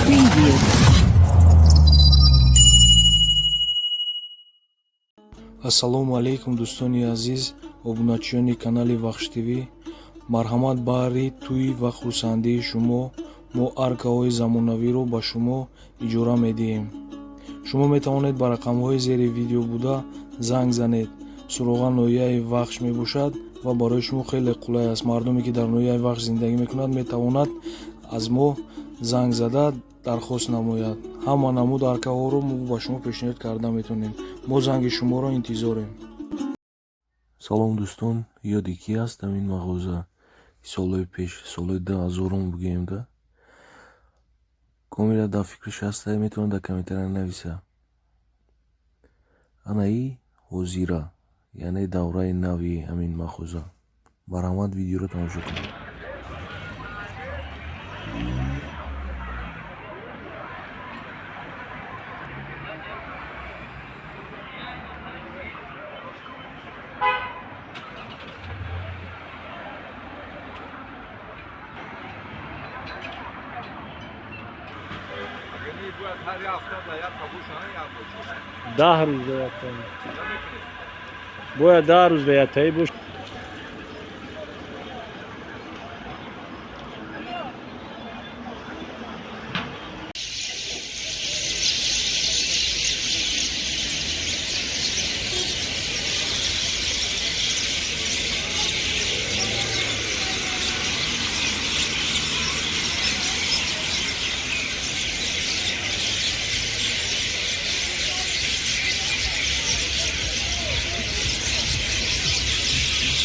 Preview. Ассалому алайкум, дӯстони азиз, обуначиёни канали Вахш ТВ. Марҳамат, баҳри тӯй ва хурсандии шумо мо аркаҳои замонавиро ба шумо иҷора медиҳем. Шумо метавонед ба рақамҳои зери видео буда занг занед. Суроға ноҳияи Вахш мебошад ва барои шумо хеле қулай аст. Мардуме, ки дар ноҳияи Вахш зиндагӣ мекунад, метавонад аз мо занг зада дархост намояд. Ҳама намуд аркаҳоро мо ба шумо пешниҳод карда метавонем. Мо занги шуморо интизорем. Салом, дӯстон. Ёди кӣ аст ҳамин мағоза? Солҳои пеш, солҳои 2000-ум бигӯем да. Комира дар фикраш ҳаста, метавонад дар комментария нависа. Анаи ҳозира, яъне давраи нави ҳамин мағоза. Марҳамат, видеоро тамошо кунед. Бояд ҳар ҳафта да як қабулшана, як бошад. 10 рӯз да якта. Бояд 10 рӯз да яктаи бош.